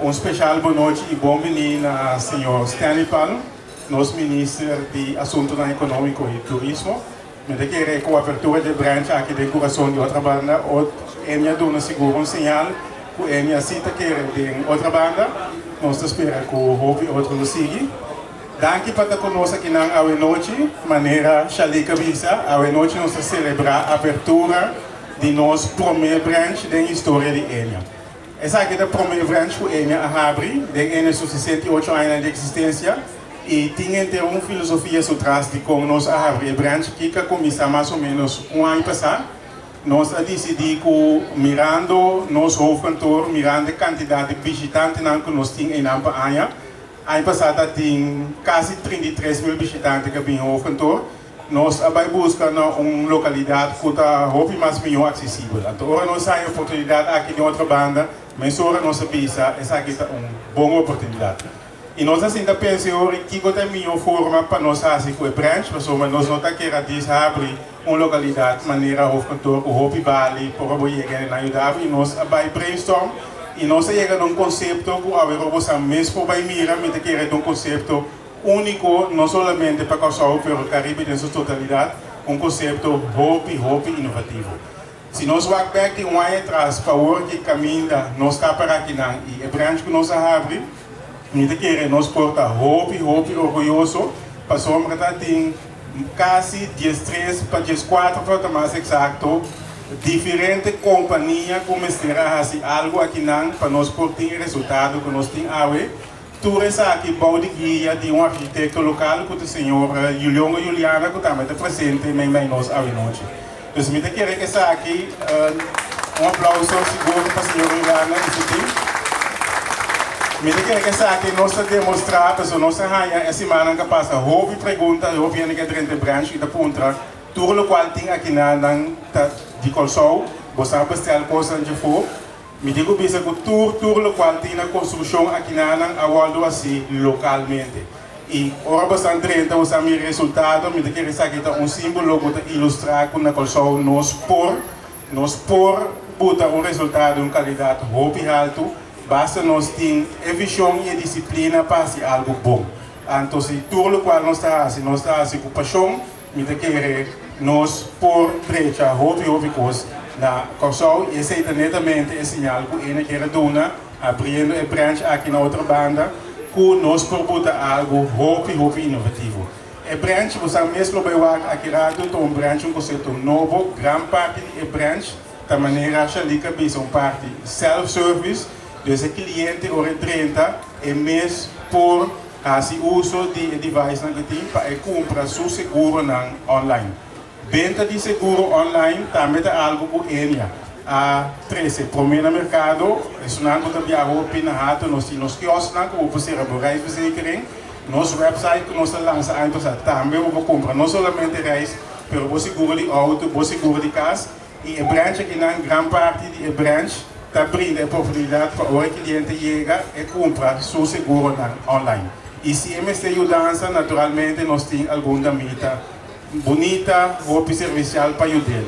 Un spesial bon nochi i bon biní na señor Stanley Palm, nos minister di Asuntunan Ekonómiko i Turismo. Mi ta kere ku apertura di e branch aki den kurason di Otrabanda, Ennia a duna sigur un señal ku Ennia si ta kere den Otrabanda. Nos ta spera ku hopi otro lo sigui. Danki pa ta ku nos akinan awe nochi. Manera Shalika bisa, awe nochi nos ta selebrá apertura di nos promé branch den historia di Ennia. Esaki ta promé branch ku Ennia a habri den Ennia su 68 añanan di eksistensia i tin henter un filosofia su tras di kon nos a habri e branch ki a kuminsá mas o ménos un aña pasá. Nos a disidí ku mirando nos hoofdkantoor, mirando e kantidat di bishitantenan ku nos tin einan pa aña, aña pasá ta tin kasi 33.000 bishitante ku a bin hoofdkantoor, nos a bai buska na un lokalidat ku ta hopi mas mihó aksesibel. Anto ora nos haña oportunidat aki den Otrabanda, mesora nos a bisa esaki ta un bon oportunidat. I nos a sinta pensa e ora kiko ta e mihó forma pa nos hasi ku e branch, pasobra nos no ta kere djis habri un lokalidat manera hoofdkantoor ku hopi bali por bo yega i nan yuda bo. I nos a bai brainstorm i nos a yega na un konsepto ku awe bo sa mes por bai mira. Mi ta kere ta un konsepto úniko, no solamente pa Kòrsou pero Karibe den su totalidat, un konsepto hopi hopi inovativo. Si nos wak bèk di un aña atras pa awor ki kaminda nos ta para akinan i e branch ku nos a habri, mi ta kere nos por ta hopi hopi orguyoso pasobra ta tin kasi 13 pa 14, pa ta mas eksakto, diferente kompania ku mester a hasi algu akinan pa nos por tin e resultado ku nos tin awe. Tur esaki bou di guia di un arkitekto lokal ku ta señor Juliongo Juliana, ku tambe ta presente meimei nos awe nochi. Dus mi ta kere esaki un aplouso sigur pa señor Juliana i su tim. Mi ta kere esaki nos ta demostrá pasobra nos a haña e simannan ku a pasa hopi pregunta, hopi hende ku a drenta e branch i ta puntra tur lokual tin akinan nan ta di Kòrsou, bo sa bestèl kosnan djafó. Mi tin ku bisa ku tur tur lokual tin na konstrukshon akinanan a wòrdu hasí lokalmente. I ora bo san drenta bo sa mira resultado, mi ta kere esaki ta un símbolo ku ta ilustrá ku na Kòrsou nos por buta un resultado, un kalidat hopi haltu, basta nos tin e vishon i e disiplina pa hasi algu bon. Anto si tur lokual nos ta hasi, nos ta hasi ku pashon, mi ta kere nos por drecha hopi hopi kos na Kòrsou i esei ta netamente e señal ku Ennia kier duna, abriendo e branch aki na Otrabanda, ku nos por buta algu hopi hopi inovativo. E branch, bo mes lo bai wak aki ratu, ta un branch, un konsepto nobo. Gran parti di e branch ta, manera Shalika bisa, un parti self-service, dus e kliente ora e drenta e mes por hasi uso di e device nan ku tin pa e kumpra su seguronan online. Benta di seguro online tambe ta algu ku Ennia a trese promé na merkado. Esnan ku ta biaha hopi na Hato, nos tin nos kiosknan ku bo por sera bo reisverzekering. Nos website ku nos a lansa aña pasá tambe bo por kumpra no solamente reis, pero bo seguro di outo, bo seguro di kas. I e branch akinan, gran parti di e branch ta brinda e oportunidat pa ora e kliente yega e kumpra su seguronan online. I si e mester yudansa, naturalmente nos tin algun damita bunita, hopi servisial pa yud'é.